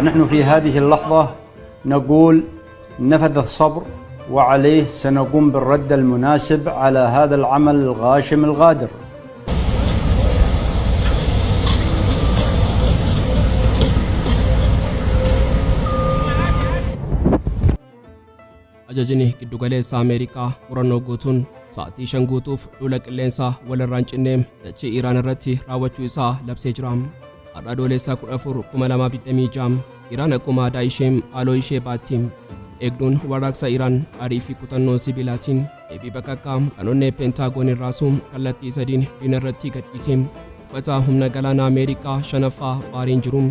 فنحن في هذه اللحظة نقول نفذ الصبر، وعليه سنقوم بالرد المناسب على هذا العمل الغاشم الغادر. Ajajni giddugaleessa Ameerikaa murannoo guutuun sa'aatii 5 guutuuf duula qilleensaa walirraa hin cinne dachee Iraan irratti raawwachuu isaa labsee jira. Har'a Adoolessa 14, 2026 Iraan akkuma aadaa ishee haaloo ishee baatti. Eegduun warraaqsa Iraan aarii fi kutannoo sibiilaatiin deebii bakakkaa kan onnee Peentaagoon raasu kallattii sadiin diina irratti gadhiise. Buufata humna galaanaa Ameerikaa shanaffaa Baariin jiru,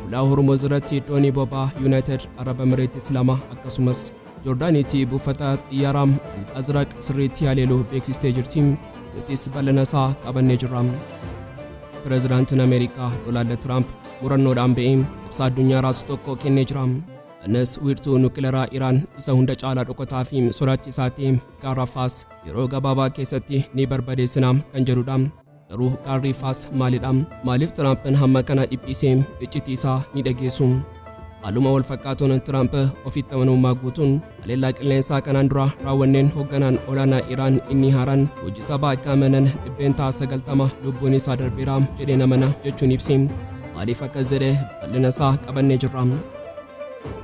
ulaa Hormuz irratti doonii boba'aa Yuunaayitid Arab Emireetis lama akkasumas Joordaaniitti buufata xiyyaaraa Al-Azraq sirriitti haleeluu beeksistee jirti. Nutis bal'ina isaa qabannee jirra. Pireezidaantiin Ameerikaa Doonaald Tiraamp murannoodhaan ba'ee ibsa addunyaa raasu tokko kennee jira. Innis wiirtuu nukilaraa Iraan isa hunda caalaa dhokataa fi sodaachisaa ta'e gaara Faas yeroo gabaabaa keessatti ni barbadeessina kan jedhudha. Garuu gaarri Faas maalidha? Maaliif Tiraampin hamma kana dhiphisee? Iccitii isaa ni dhageessu. Haaluma wal fakkaatuun Tiraamp ofitti amanamummaa guutuun haleellaa qilleensaa kanaan dura raawwanneen hoogganaan olaanaa Iraan inni haaraan Mojtabaa Khamenei 90% lubbuun isaa darbeera jedheen amana jechuun ibse. Maaliif akkas jedhe? Bal'ina isaa qabannee jirra.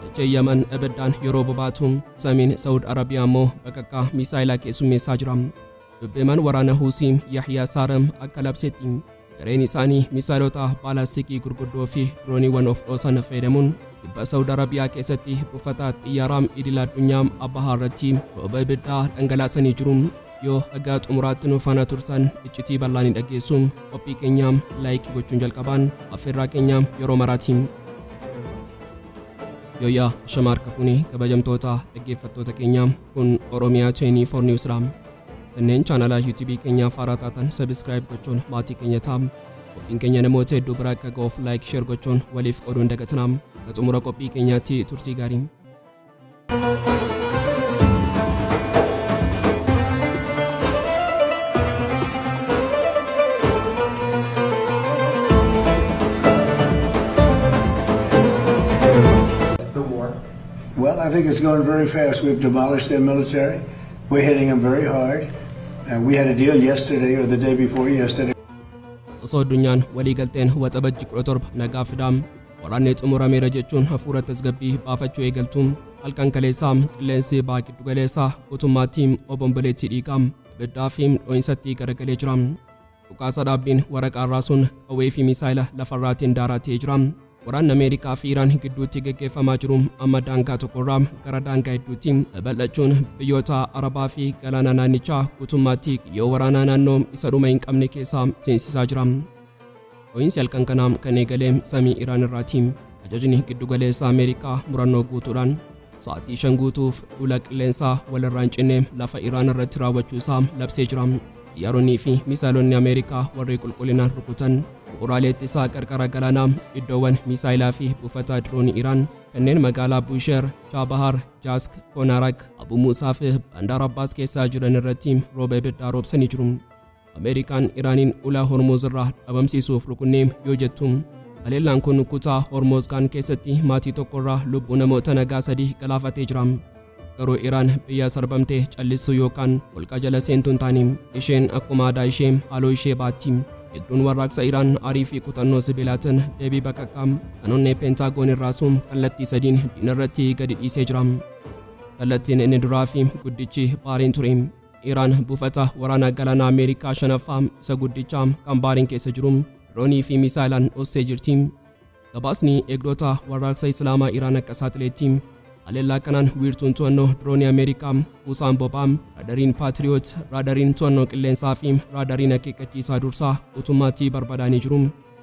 Dachee Yaman ibiddaan yeroo bobaatu samiin Sa'ud Arabiyaa immoo bakakkaa misaayilaa keessummeessaa jira. Dubbihimaan waraana Huusii Yahyaa Saarem akka labsetti gareen isaanii misaayilota baalaastikii gurguddoo fi dirooniiwwan of dhoosan fayyadamuun kibba Sa'ud Arabiyaa keessatti buufata xiyyaaraa idil addunyaa Abahaa irratti rooba ibiddaa dhangalaasanii jiru. Yoo haga xumuraatti nu faana turtan iccitii bal'aa ni dhageessu. Qophii keenya like gochuun jalqabaan affeerraa keenya yeroo maraati. Yooyyaa shama harka fuunee kabajamtoota dhaggeeffattoota keenya, kun Oromiyaa 24 News dha. Kanneen chaanala YouTube keenyaaf haaraa taatan subscribe gochuun maatii keenya ta'a. Qophiin keenya namoota hedduu bira akka ga'uuf like, share gochuun waliif qooduu hin dagatinaa. Akka xumura qophii keenyaatti turtii gaarii. The war. Well, I think it's going very fast. We've demolished their military. We're hitting them very hard. We had a deal yesterday or the day before yesterday. Osoo addunyaan waliigalteen Waxabajji 17 nagaa fidaa, waraanni xumurameera jechuun hafuura tasgabbii baafachuu eegaltu, halkan kaleessaa qilleensi baha giddugaleessaa guutummaatti obomboleettii dhiigaa, ibiddaa fi dho'insatti garagalee jira. Dhukaasa dhaabbiin waraqaarraa sun qawwee fi misaayila lafarraatiin daaraa ta'ee jira. Waraanni Ameerikaa fi Iraan gidduutti gaggeeffamaa jiru amma daangaa tokkorraa gara daangaa hedduutti babal'achuun biyyoota Arabaa fi galaana naannichaa guutummaatti kiyyoo waraanaa naannoo isa dhuma hin qabne keessaa seensisaa jira. Dho'iinsi halkan kanaa kan eegale samii Iraan irraati. Ajajni giddugaleessa Ameerikaa murannoo guutuudhaan sa'aatii 5 guutuuf duula qilleensaa walirraa hin cinne lafa Iraan irratti raawwachuu isaa labsee jira. Xiyyaaronnii fi misaayilonni Ameerikaa warri qulqullinaan rukutan bu'uuraalee ittisaa qarqara galaanaa, iddoowwan misaayilaa fi buufata diroonii Iraan kanneen magaalaa Bushehr, Chaabahar, Jaask, Konarak, Abu Muusaa fi Bandar Abbaas keessaa jiran irratti rooba ibiddaa roobsanii jiru. Ameerikaan Iraaniin ulaa Hormuz irraa dhabamsiisuuf rukunnee yoo jettu, haleellaan kun kutaa Hormozgaan keessatti maatii tokkorraa lubbuu namoota nagaa sadii galaafatee jira. Garuu Iraan biyya sarbamtee callistuu yookaan holqa jala seentu hin taane. Isheen akkuma aadaa ishee haaloo ishee baatti. Hedduun warraaqsa Iraan aarii fi kutannoo sibiilaatiin deebii bakakkaa kan onnee Peentaagoon raasu kallattii sadiin diina irratti gadi dhiisee jira. Kallattiin inni duraa fi guddichi Baariin ture. Iraan buufata waraana galaanaa Ameerikaa shanaffaa isa guddicha kan Baariin keessa jiru diroonii fi misaayilaan dhoostee jirti. Gabaasni eegdota warraaqsa Islaamaa Iraan akka saaxileetti, haleellaa kanaan wiirtuun to'annoo diroonii Ameerikaa, kuusaan boba'aa, raadariin Paatiriyoot, raadariin to'annoo qilleensaa fi raadariin akeekkachiisaa dursaa guutummaatti barbadaa'anii jiru.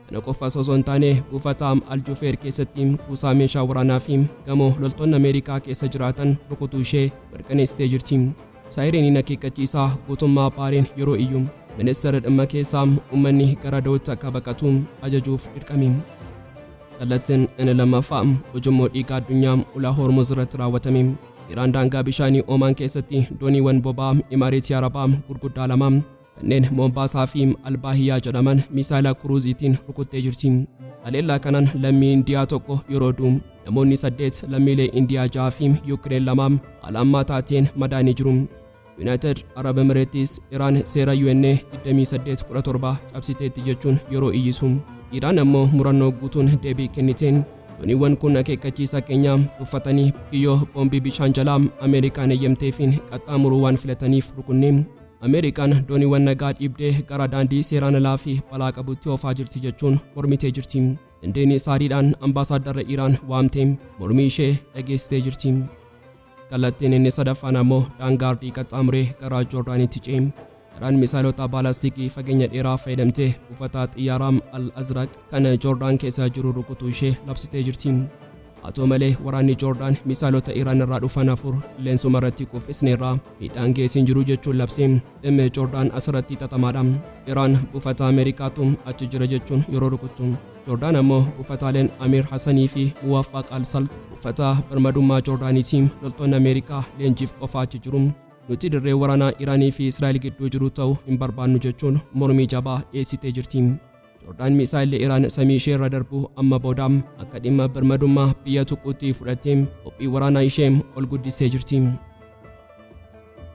Kana qofas osoo hin taane, buufata Al-Jufeer keessatti kuusaa meeshaa waraanaa fi gamoo loltoonni Ameerikaa keessa jiraatan rukutuu ishee mirkaneessitee jirti. Saayireniin akeekkachiisaa guutummaa Baariin yeroo iyyu, ministeerri dhimma keessaa uummanni gara da'ootti akka baqatu ajajuuf dirqame. Kallattiin inni lammaffaa ujummoo dhiigaa addunyaa ulaa Hormuz irratti raawwatame. Iraan daangaa bishaanii Omaan keessatti dooniiwwan boba'aa Imaariitii Arabaa gurguddaa lama kanneen Moombaasaa fi Albaahiyaa jedhaman misaayila kuruuziitiin rukuttee jirti. Haleellaa kanaan lammii Indiyaa tokko yeroo du'u, Namoonni 8 lammiilee Indiyaa 6 fi Yuukireen 2 haala ammaa taateen madaanii jiru. Yuunaayitid Arab Emireetis Iraan seera UN 2817 cabsiteetti jechuun yeroo iyyisu, Iraan ammoo murannoo guutuun deebii kenniteen dooniiwwan kun akeekkachiisa keenya tuffatanii kiyyoo boombii bishaan jalaa Ameerikaan eeyyamteefiin qaxxaamuruu waan filataniif rukunne. Ameerikaan dooniiwwan nagaa dhiibdee gara daandii seeraan alaa fi balaa qabutti oofaa jirti jechuun mormitee jirti. Hindiin saariidhaan ambaasaaddara Iraan waamtee mormii ishee dhageessitee jirti. Kallattiin inni sadaffaan ammoo daangaa ardii qaxxaamuree gara Joordaanitti ce'e. Iraan misaayilota baalaastikii fageenya dheeraa fayyadamtee buufata xiyyaaraa Al-Azraq kan Joordaan keessa jiru rukutuu ishee labsitee jirti. Haa ta'u malee, waraanni Joordaan misaayilota Iraan irraa dhufan 4 qilleensuma irratti kuffisneerra, miidhaan geessiin jiru jechuun labse. Dhimmi Joordaan asirratti xaxamaadha. Iraan buufata Ameerikaatu achi jira jechuun yeroo rukuttu, Joordaan ammoo buufataaleen Amiir Hassanii fi Muwaffaq al-Salt buufata birmadummaa Joordaaniiti, loltoonni Ameerikaa leenjiif qofa achi jiru. Nuti dirree waraanaa Iraanii fi Israa'el gidduu jiru ta'uu hin barbaannu jechuun mormii jabaa dhiyeessitee jirti. Joordaan misaayilli Iraan samii ishee irra darbu amma booda akka dhimma birmadummaa biyya tuquutti fudhattee qophii waraanaa ishee ol guddistee jirti.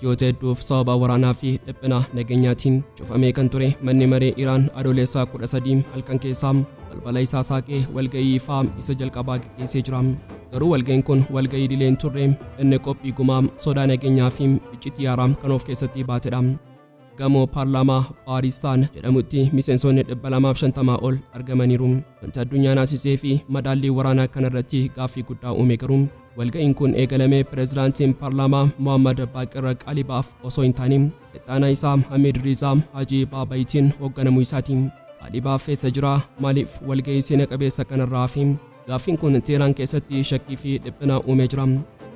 Ji'oota hedduuf sababa waraanaa fi dhiphina nageenyaatiin cufamee kan ture manni maree Iraan Adoolessa 13 halkan keessaa balbala isaa saaqee walga'ii ifaa isa jalqabaa geggeessee jira. Garuu walga'iin kun walga'ii idilee hin turre, inni qophii gumaa, sodaa nageenyaa fi iccitii haaraa kan of keessatti baatedha. Gamoo paarlaamaa Baaristaan jedhamutti miseensonni 250 ol argamaniiru. Wanti addunyaa naasisee fi madaallii waraanaa kanarratti gaaffii guddaa uume garuu, walga'iin kun eegalamee pireezidaantiin paarlaamaa Mohammad Baaqir Qaalibaaf osoo hin taane itti isaa Hamid Rizaa Hajii Baabayitiin hoogganamuu isaati. Qaalibaaf eessa jira? Maaliif walga'ii seena qabeessa kanarraa hafe? Gaaffiin kun Teheraan keessatti shakkii fi dhiphina uumee jira.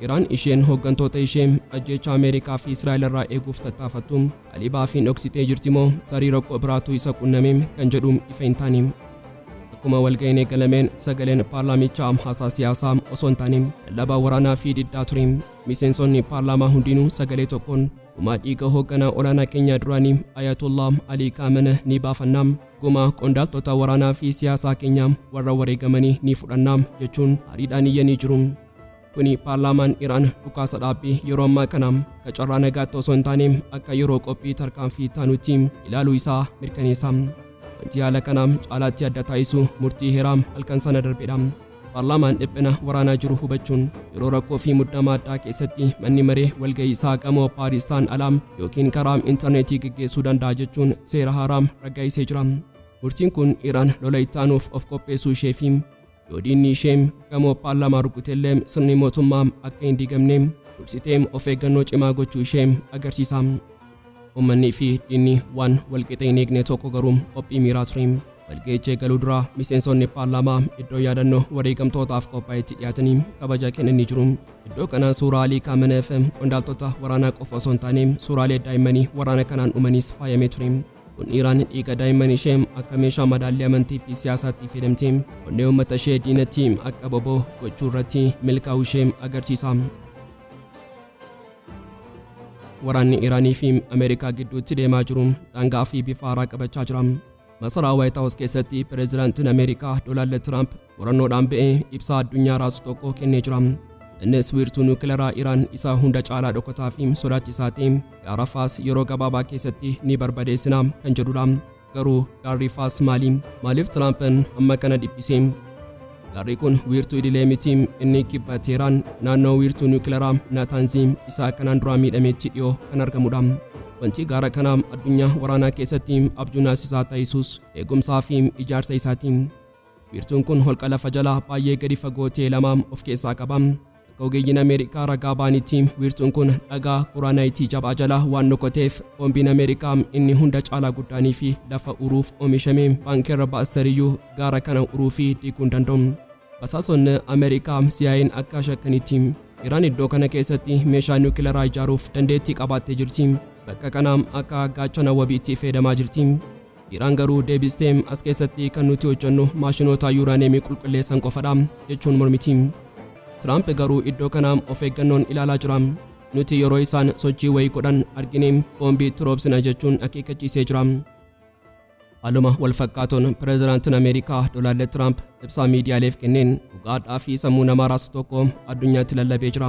Iraan isheen hooggantoota ishee ajjeecha Ameerikaa fi Israa'el irraa eeguuf tattaafattu Qaalibaafiin dhoksitee jirti moo tarii rakkoo biraatu isa qunname kan jedhu ifa hin taane. Akkuma walga'iin eegalameen sagaleen paarlaamichaa haasaa siyaasaa osoo hin taane lallabaa waraanaa fi diddaa ture. Miseensonni paarlaamaa hundinuu sagalee tokkoon, "Gumaa dhiiga hoogganaa olaanaa keenya duraanii Ayatollah Alii Kaamene ni baafannaa. Gumaa qondaaltota waraanaa fi siyaasaa keenya warra wareegamanii ni fudhannaa," jechuun aariidhaan iyyanii jiru. Kuni paarlaamaan Iraan dhukaasa dhaabbii yeroo ammaa kana akka carraa nagaatti osoo hin taane akka yeroo qophii tarkaanfii taanutti ilaaluu isaa mirkaneessa. Wanti haala kana caalaatti adda taasisu murtii heeraa halkan sana darbedha. Paarlaamaan dhiphina waraanaa jiru hubachuun yeroo rakkoo fi muddama addaa keessatti manni maree walga'ii isaa gamoo Paaristaan alaa yookiin karaa intarneetii geggeessuu danda'a jechuun seera haaraa raggaasisee jira. Murtiin kun Iraan lola ittaanuuf of qopheessuu ishee fi yoo diinni ishee gamoo paarlaamaa rukutellee sirni mootummaa akka hin diigamne dursitee of eeggannoo cimaa gochuu ishee agarsiisa. Uummanni fi diinni waan walqixa hin eegne tokko garuu qophii miiraa ture. Walga'icha eegaluu dura miseensonni paarlaamaa iddoo yaadannoo wareegamtootaaf qophaa'etti dhiyaatanii kabaja kennanii jiru. Iddoo kana suuraa Alii Kaamenee fi qondaaltota waraanaa qofa osoo hin taane suuraalee daa'immanii waraana kanaan dhumaniis faayamee ture. Kun Iraan dhiiga daa'imman ishee akka meeshaa madaallii amantii fi siyaasaatti fayyadamtee onnee uummata ishee diinatti akka boba'u gochuu irratti milkaa'uu ishee agarsiisa. Waraanni Iraanii fi Ameerikaa gidduutti deemaa jiru daangaa fi bifa haaraa qabachaa jira. Masaraa White House keessatti pireezidaantiin Ameerikaa Doonaald Tiraamp murannoodhaan ba'ee ibsa addunyaa raasu tokko kennee jira. Innis wiirtuu nuukilaraa Iraan isa hunda caalaa dhokataa fi sodaachisaa ta'e gaara Faas yeroo gabaabaa keessatti ni barbadeessina kan jedhudha. Garuu gaarri Faas maali? Maaliif Tiraampiin hamma kana dhiphisee? Gaarri kun wiirtuu idilee miti, inni kibba Teheraan naannoo wiirtuu nuukilaraa Naataanzii isa kanaan duraa miidhametti dhiyoo kan argamudha. Wanti gaara kana addunyaa waraanaa keessatti abjuu naasisaa taasisus eegumsaa fi ijaarsa isaati. Wiirtuun kun holqa lafa jalaa baay'ee gadi fagoo ta'e lama of keessaa qaba. Akka ogeeyyiin Ameerikaa ragaa ba'anitti, wiirtuun kun dhagaa giraanaayitii jabaa jala waan dhokateef boombiin Ameerikaa inni hunda caalaa guddaanii fi lafa uruuf oomishame Bunker Buster iyyuu gaara kana uruu fi diiguu hin danda'u. Basaasonni Ameerikaa CIA'n akka shakkanitti Iraan iddoo kana keessatti meeshaa nuukilaraa ijaaruuf dandeettii qabaattee jirti. Bakka kana akka gaachana wabiitti fayyadamaa jirti. Iraan garuu deebistee as keessatti kan nuti hojjennu maashinoota yuuraaneemii qulqulleessan qofadha jechuun mormiti. Tiraamp garuu iddoo kana of eeggannoon ilaalaa jira. Nuti yeroo isaan sochii wayii godhan argine boombii itti roobsina jechuun akeekkachiisee jira. Haaluma wal fakkaatuun pireezidaantiin Ameerikaa Doonaald Tiraamp ibsaa miidiyaaleef kenneen dhugaadhaa fi sammuu namaa raasu tokko addunyaatti lallabee jira.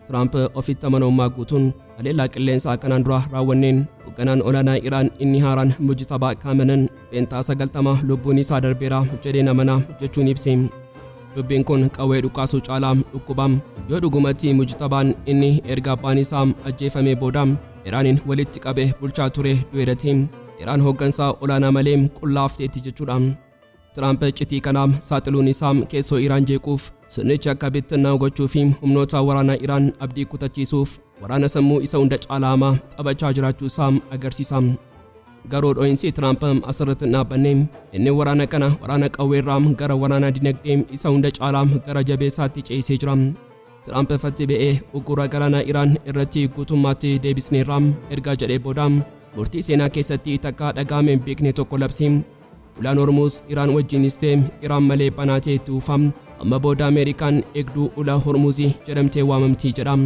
Tiraamp ofitti amanamummaa guutuun haleellaa qilleensaa kanaan dura raawwanneen hoogganaan olaanaa Iraan inni haaraan Mujtabaa Kaamenan 90% lubbuun isaa darbeera jedheen amana jechuun ibse. Dubbiin kun qawwee dhukaasuu caalaa dhukkubam. Yoo dhugumatti Mujtabaan inni erga abbaan isaa ajjeefamee booda Iraaniin walitti qabee bulchaa ture du'eerate, Iraan hooggansaa olaanaa malee qullaafteetti jechuudha. Tiraamp iccitii kanaa saaxiluun isaa keessoo Iraan jeequuf, sirnichi akka bittinnaa'u gochuu fi humnoota waraanaa Iraan abdii kutachiisuuf waraana sammuu isa hunda caalaa hamaa taphachaa jiraachuu isaa agarsiisa. Garuu dho'iinsi Tiraamp asirratti hin dhaabbanne. Inni waraana kana waraana qawweerraa gara waraana dinagdee isa hunda caalaa gara jabeessaatti ceesisee jira. Tiraamp ifatti ba'ee uggura galaanaa Iraan irratti guutummaatti deebisneerra erga jedhee booda murtii seenaa keessatti takka dhaga'amee hin beekne tokko labse. Ulaan Hormuuz Iraan wajjinis ta'e Iraan malee banaa ta'e itti fufa. Amma booda Ameerikaan eegduu ulaa Hormuuzii jedhamtee waamamti jedha.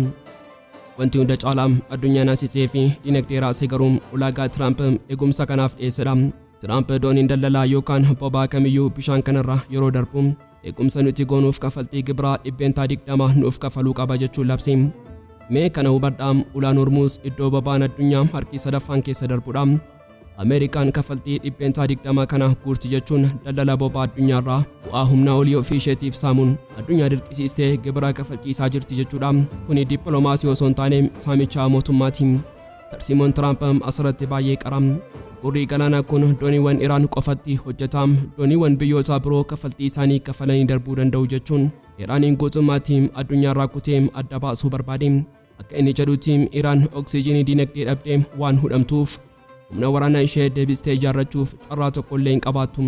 Wanti hunda caalaa addunyaa naasisee fi dinagdee raase garuu ulaagaa Tiraamp eegumsa kanaaf dhiyeessedha. Tiraamp dooniin daldalaa yookaan boba'aa kamiyyuu bishaan kanarra yeroo darbu eegumsa nuti goonuuf kaffaltii gibiraa 20% nuuf kafaluu qaba jechuun labse. Mee kana hubadhaa, ulaan Hormuuz iddoo boba'aan addunyaa harki sadaffaan keessa darbudha. Ameerikaan kaffaltii 20% kana guurti jechuun daldala boba'aa addunyaarraa bu'aa humnaa olii ofii isheetiif saamuun addunyaa dirqisiistee gibira kafalchiisaa jirti jechuudha. Kuni dippiloomaasii osoo hin taane saamichaa mootummaati. Tarsiimoon Tiraamp asirratti baay'ee qara. Uggurri galaanaa kun dooniiwwan Iraan qofatti hojjeta. Dooniiwwan biyyoota biroo kaffaltii isaanii kafalanii darbuu danda'u jechuun Iraaniin guutummaatti addunyaarraa kutee adda baasuu barbaade. Akka inni jedhutti Iraan oksijiinii dinagdee dhabdee waan hudhamtuuf humna waraanaa ishee deebistee ijaarrachuuf carraa tokkollee hin qabaattu.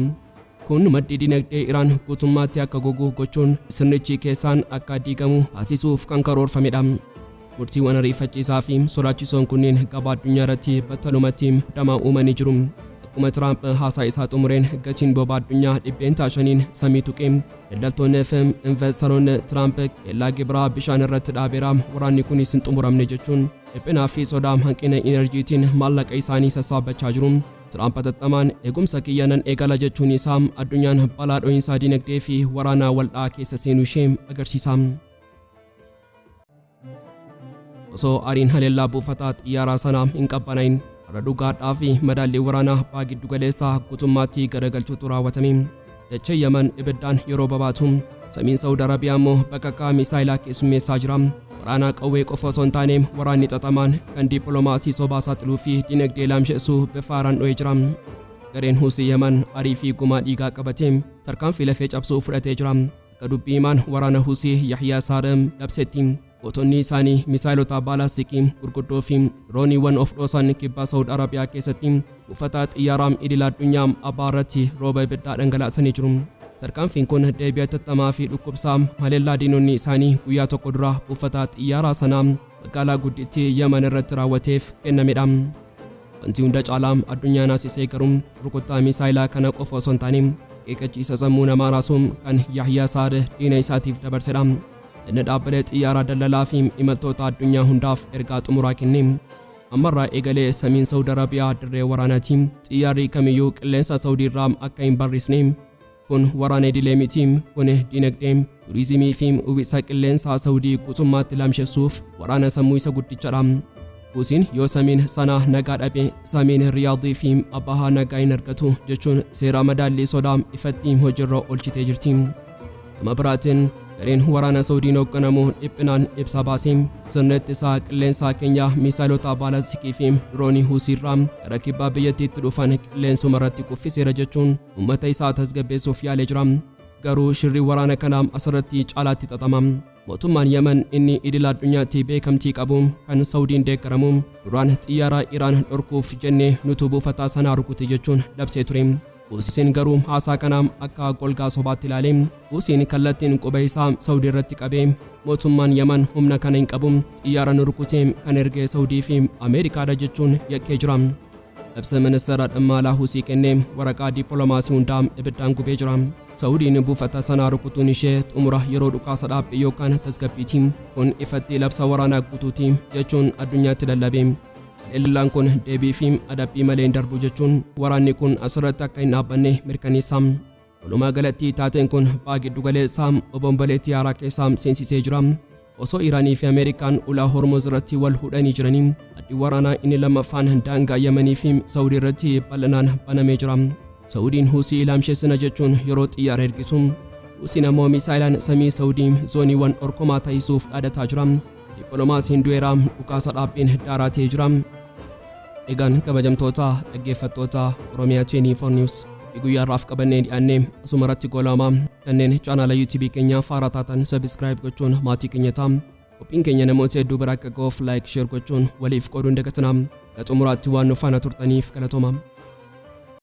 Kun maddi dinagdee Iraan guutummaatti akka gogu gochuun sirnichi keessaan akka diigamu taasisuuf kan karoorfamedha. Murtiiwwan ariifachiisaa fi sodaachisoon kunneen gabaa addunyaa irratti battalumatti damaa uumanii jiru. Akkuma Tiraamp haasaa isaa xumureen gatiin boba'aa addunyaa 5%n samii tuqe. Daldaltoonni fi investaroonni Tiraamp kellaa gibiraa bishaan irratti dhaabeera, waraanni kunis hin xumuramne jechuun dhiphinaa fi sodaa hanqina inerjiitiin maallaqa isaanii sassaabbachaa jiru. Tiraamp hatattamaan eegumsa kiyya nan eegala jechuun isaa addunyaan balaa dho'iinsaa dinagdee fi waraanaa waldhaa keessa seenuu ishee agarsiisa. Osoo ariin haleellaa buufataa xiyyaaraa sanaa hin qabbanaa'in har'a dhugaadhaa fi madaallii waraanaa baha giddu galeessaa guutummaatti garagalchuutu raawwatame. Dachee Yaman ibiddaan yeroo babaatu, samiin Saawud Arabiyaa immoo baqaqaa misaayilaa keessummeessaa jira. Waraanaa qawwee qofa osoo hin taane waraanni xaxamaan kan dippiloomaasii sobaa saaxiluu fi dinagdee laamsheessuu bifa haaraan dho'ee jira. Gareen Huusii Yaman arii fi gumaa dhiigaa qabatee tarkaanfii lafee cabsuu fudhatee jira. Akka dubbii himaan waraana Huusii Yahyaa Saarem labsetti, gootonni isaanii misaayilota baalaastikii gurguddoo fi dirooniiwwan of dhoosan kibba Saawud Arabiyaa keessatti buufata xiyyaaraa idil addunyaa Abaa irratti rooba ibiddaa dhangalaasanii jiru. Tarkaanfiin kun deebii hatattamaa fi dhukkubsaa haleellaa diinonni isaanii guyyaa tokko dura buufata xiyyaaraa sanaa magaalaa guddittii Yaman irratti raawwateef kennamedha. Wanti hunda caalaa addunyaa naasisee garuu rukuttaa misaayilaa kana qofa osoo hin taane akeekkachiisa sammuu namaa raasuun kan Yahyaa Saareh diina isaatiif dabarsedha. Inni dhaabbilee xiyyaaraa daldalaa fi imaltoota addunyaa hundaaf ergaa xumuraa kenne. Ammarraa eegalee samiin Saawud Arabiyaa dirree waraanaati. Xiyyaarri kamiyyuu qilleensa Saawudiirraa akka hin barrisne. Kun waraana idilee miti. Kun dinagdee, turizimii fi uwwisa qilleensaa Saawudii guutummaatti laamshessuuf waraana sammuu isa guddichadha. Huusiin yoo samiin Sanaa nagaa dhabe, samiin Riyaadii fi Abahaa nagaa hin argatu jechuun seera madaallii sodaa ifatti hojiirra oolchitee jirti. Gama biraatiin gareen waraana Saawudiin hoogganamu dhiphinaan ibsa baase. Sirna ittisaa qilleensaa keenya misaayilota baalastikii fi diroonii Huusiirraa gara kibbaa biyyattiitti dhufan qilleensuma irratti kuffiseera jechuun uummata isaa tasgabbeessuuf yaalee jira. Garuu shirri waraana kanaa asirratti caalaatti xaxama. Mootummaan Yaman inni idil addunyaatti beekamtii qabu kan Saawudiin deeggaramu duraan xiyyaara Iraan dhorkuuf jennee nutu buufataa sanaa rukute jechuun labsee ture. Huusiin garuu haasaa kana akka golgaa sobaatti ilaale. Huusiin kallattiin quba isaa Saawudii irratti qabee mootummaan Yaman humna kana hin qabu, xiyyaara nu rukute kan ergee Saawudii fi Ameerikaadha jechuun yakkee jira. Ibsa ministeera dhimma alaa Huusii kennee waraqaa dippiloomaasii hundaa ibiddaan gubee jira. Saawudiin buufata sanaa rukutuun ishee xumura yeroo dhukaasa dhaabbii yookaan tasgabbiiti. Kun ifatti labsa waraanaa guutuuti jechuun addunyaatti lallabe. Haleellaan kun deebii fi adabbii malee hin darbu jechuun waraanni kun asirratti akka hin dhaabbanne mirkaneessa. Walumaa galatti taateen kun baha giddu galeessaa obomboleettii haaraa keessaa seensisee jira. Osoo Iraanii fi Ameerikaan ulaa Hormuz irratti wal hudhanii jiranii, maddi waraanaa inni lammaffaan daangaa Yamanii fi Saawudii irratti bal'inaan banamee jira. Saawudiin Huusii laamsheessina jechuun yeroo xiyyaara ergitu, Huusiin ammoo miisaayilaan samii Saawudii zooniiwwan dhorkomaa taasisuuf dhaadataa jira. Dippiloomaasiin du'eera, dhukaasa dhaabbiin daaraa ta'ee jira. Egaan kabajamtoota dhaggeeffattoota Oromiyaa 24 News, guyyaa har'aaf qabannee dhiyaannee asuma irratti goolama. Kanneen chaanaala YouTube keenyaaf haaraa taatan subscribe gochuun maatii keenya ta'a. Qophiin keenya namoota hedduu bira akka ga'uuf like, share gochuun waliif qooduu hin dagatinaa. Hanga xumuraatti waan nu faana turtaniif galatooma.